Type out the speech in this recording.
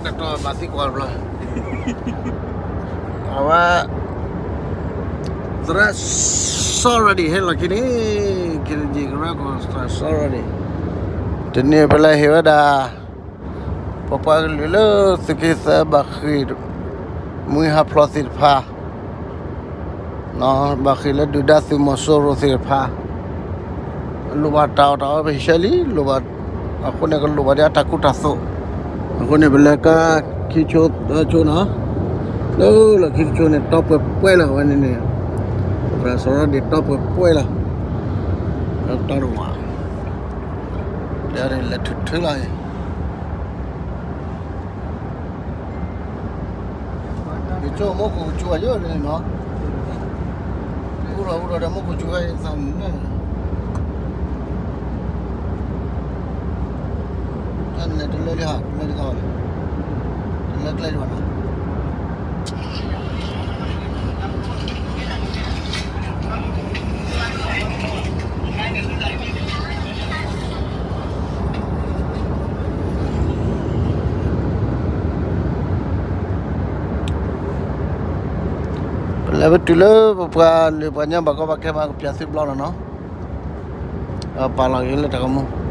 ကတီၢ်ဘၣ်သံကွၢ်တဘျီ, အဝဲ သရၣ်စီၤရၤဒံၣ်ဟဲလီၤခံန့ၣ်, ခရံာ်ကရၢကရိသရၣ်စီၤရၤဒံၣ်, တနံၤဖဲလဲၣ်ဟ့ၣ်ဝဲဒၣ် ပပှၤကလုာ်လၢသုးက့သၢဘၣ်ဃ့ၢ် မှံဟးဖျိးသ့ၣ်တဖၣ် ဘၣ်ဃ့ၢ်လၢဒုၣ်ဒါသုးမီၤစိရိၤသ့ၣ်တဖၣ် လိၣ်ဘၣ်တၢ်အီၣ်တၢ်အီပဟံၣ်ဆဲလံ, လိၣ်ဘၣ်, အဃိန့ၣ် ကလိၣ်ဘၣ်ဒ်အတၢ်ကူတၢ်သိး, အဃိန့ၣ် ပလဲၤကါခံဆိသၢဆိနီၤ, လၢလီၢ်ခံတဆိန့ၣ် တီပှဲၤပှဲၤလီၤဝဲန့ၣ်န့ၣ်, သရၣ်စီၤရၤဒံၣ်တီပှဲၤပှဲၤလီၤ, တီတဝး, လဲၤထုးထုးလီၤအံၤ ယကၠိမူခိၣ်ကစူၤအယိၣ်န့ၣ်နီၤ, အိၣ်ဒီးအိၣ်ဒီးဒီးမူခိၣ်ကစူၤဝဲသးန့ၣ်, တၢ်န့ၣ်တလၢလံဟီ, တလၢလံသီ, တလၢကျဲလံဘၣ်နီၤ. ပလဲၤဝဲတုၤလၢပပှၤလၢပှၤညါဘၣ်ကီဘၣ်ခဲမး ကပျးသုဘျီလီၤနီၤ, ပာ်လီၤက့ၤလၢတၢ်ကမူ